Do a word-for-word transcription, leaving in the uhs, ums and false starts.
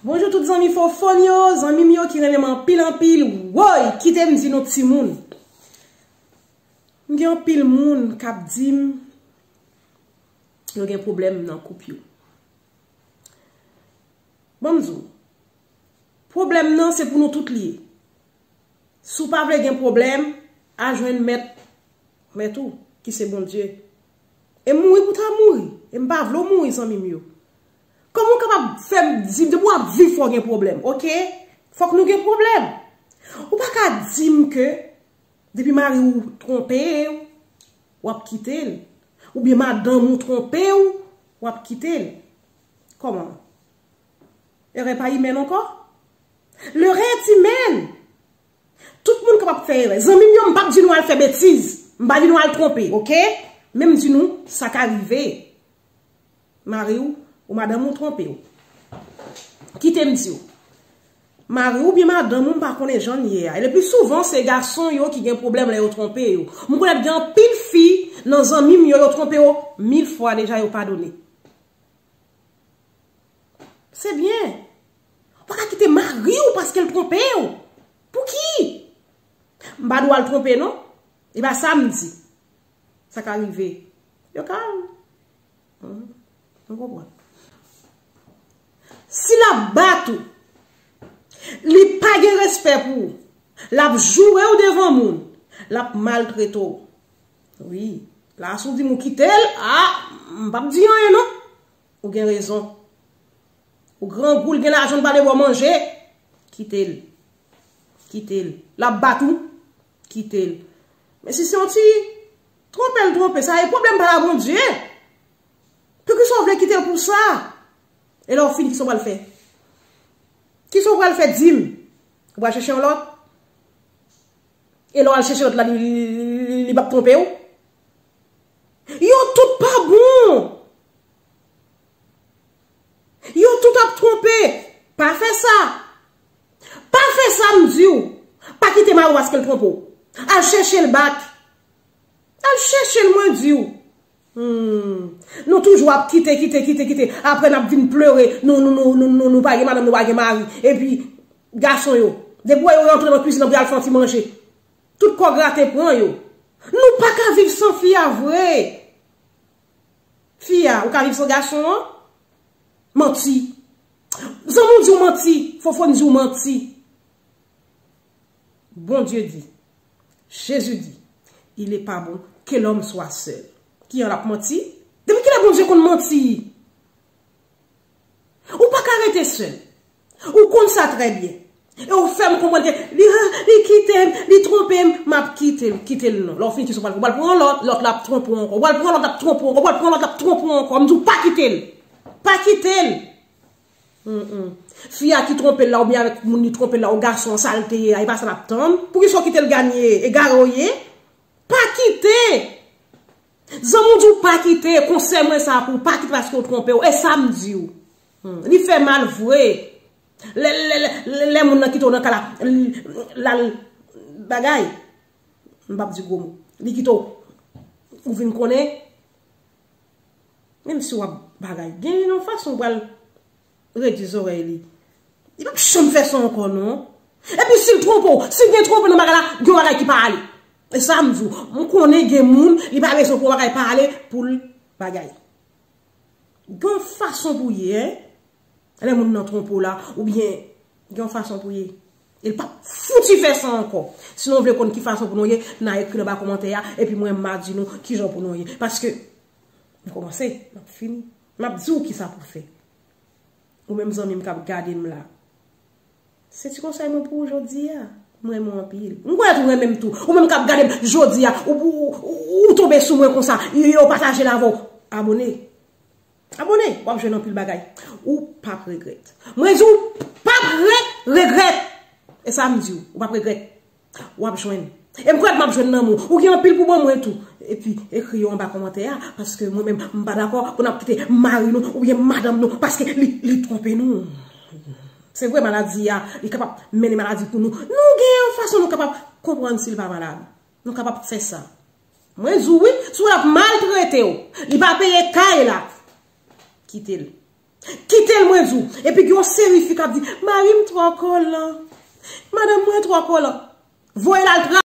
Bonjou tout zanmi fofòn yo, zanmi m yo ki renmen m anpil anpil. Woy, kite m di nou timoun. M gen anpil moun k ap di m yo gen pwoblèm nan koup yo. Ban m di w, pwoblèm nan se pou nou tout li ye. Si w pa vle gen pwoblèm, al jwenn mèt, mèt ou, ki se Bondye. E mouri pou ta mouri. E m pa vle w mouri, zanmi m yo. Kòman w kapab fè m di m, depi w ap viv, fò w gen pwoblèm, oke? Fòk nou gen pwoblèm. Ou pa ka di m ke depi mari w twonpe w, w ap kite l. Oubyen madanm ou twonpe w, w ap kite l. Kòman? Erè pa imèn ankò? L'erreur est humaine. Tout moun kapab fè erè. Zanmi m yo, m p ap di nou al fè betiz. M pa di nou al twonpe, oke? Men m di nou, sa ka rive. Mari w, ou madanm ou twonpe w. Kite m di w. Mari w oubyen madanm ou, m pa konnen jan l ye a. E le pli souvan, se gason yo ki gen pwoblèm lè yo twonpe yo. M konnen gen anpil fi nan zanmi m yo, yo twonpe yo mil fwa deja, yo padone. Se byen. Ou pa ka kite mari w paske l twonpe w. Pouki? M pa di w al twonpe, non. E pa sa m di. Sa ka rive. Yo ka. Hmm. Nou konprann. Si l ap bat ou, li pa gen respè pou ou, l ap joure w devan moun, l ap maltrete w. Wi. La, si w di m ou kite l, a, m p ap di anyen, non. Ou gen rezon. Ou grangou, l gen lajan, l pa vle ba w manje. Kite l. Kite l. L ap bat ou. Kite l. Men si se yon ti twonpe l twonpe, sa e pwoblèm pa la Bondye. Poukisa w vle kite l pou sa? E lè w fini, kisa w pral fè? Kisa w pral fè, di m? Ou pral chèche yon lòt? E lè w al chèche lòt la, li, li, li, li, li p ap twonpe w? Yo tout pa bon. Yo tout ap twonpe. Pa fè sa. Pa fè sa, m di w. Pa kite mari w paske l twonpe w. Al chèche l back. Al chèche l, mwen di w. Hmm. Nou toujou ap kite, kite, kite, kite. Apre n ap vin plere. Nou, nou, nou, nou, nou, nou pa gen madanm, nou pa gen mari. Epi, gason yo. Depi w wè yo rantre nan kwizin nan pou y al fè yon ti manje. Tout kò grate pran yo. Nou pa ka viv san fi a vre. Fi a, ou ka viv san gason an? Manti. Zanmi w di w manti. Fofòn di w manti. Bondye di, Jezi di, il est pas bon que l'homme soit seul. Ki an l ap manti? Depi kilè Bondye konn manti? Ou pa ka rete sèl. Ou konn sa trè byen. E ou fè m konprann ke li, li kite m, li twonpe m, m ap kite l, kite l non. Lè w fini kite l, ou pral pran lòt, lòt la ap twonpe w ankò. Ou pral pran lòt, l ap twonpe w ankò. Ou pral pran lòt, l ap twonpe w ankò. M di w pa kite l. Pa kite l. Mm, mm. Fi a ki twonpe l la, oubyen avèk moun li twonpe l la, ou gason an, sa l te ye a, e pa sa l ap tann. Poukisa w kite l ganye, egare w ye? Pa kite! Zanmi w di w pa kite, konsèy mwen sa pou w, pa kite paske w twonpe w. E sa m di w. Hmm, li fè mal vre. Lè, lè, lè, lè, lè moun nan kite w nan kay la, l, l al bagay. M p ap di gwo mo. Li kite w. Ou vin konnen. Menm si w ap bagay, gen yon fason w pral redui zòrèy li. Li p ap janm fè sa ankò, non. Epi si l twonpe w, si gen twonpe nan bagay la, gen yon bagay ki pa ale. E sa m di w, m konnen gen moun, li pa bezwen pou yon bagay pa ale pou l bagay. Gen yon fason pou ye, en. Lè moun nan twonpe w la, oubyen gen yon fason pou ye. E l p ap fouti fè sa ankò. Si nou vle konn ki fason pou nou ye, n a ekri l anba kòmantè a, epi mwen m a di nou kijan pou nou ye. Paske, m kòmanse, m ap fini. M ap di w kisa pou fè. Ou menm zanmi m k ap gade m la. Se ti konsèy mwen pou ou jodi a. M renmen w anpil. M konnen tou renmen m tou. Ou menm k ap gade m jodi a. Ou, ou, ou, ou tonbe sou mwen konsa. Yo, yo pataje l avè w. Abone. Abone. W ap jwenn anpil bagay. Ou p ap regrèt. Mwen di w, p ap re-, regrèt. E sa m di w. Ou p ap regrèt. W ap jwenn. E m kwè m ap jwenn nan men w. Ou gen anpil pou ban mwen tou. Epi, ekri yo anba kòmantè a, paske mwen menm, m pa dakò pou n ap kite mari nou oubyen madanm nou, paske li, li twonpe nou. Se vre, maladi a, li kapab mennen maladi pou nou. Nou gen yon fason nou kapab konprann si l pa malad. Nou kapab fè sa. Mwen di w wi, si w ap maltrete w, li pa peye kay la, kite l. Kite l, mwen di w. Epi gen yon seri fi k ap di, "Mari m twò kolan. Madanm mwen twò kolan." Voye l al travay.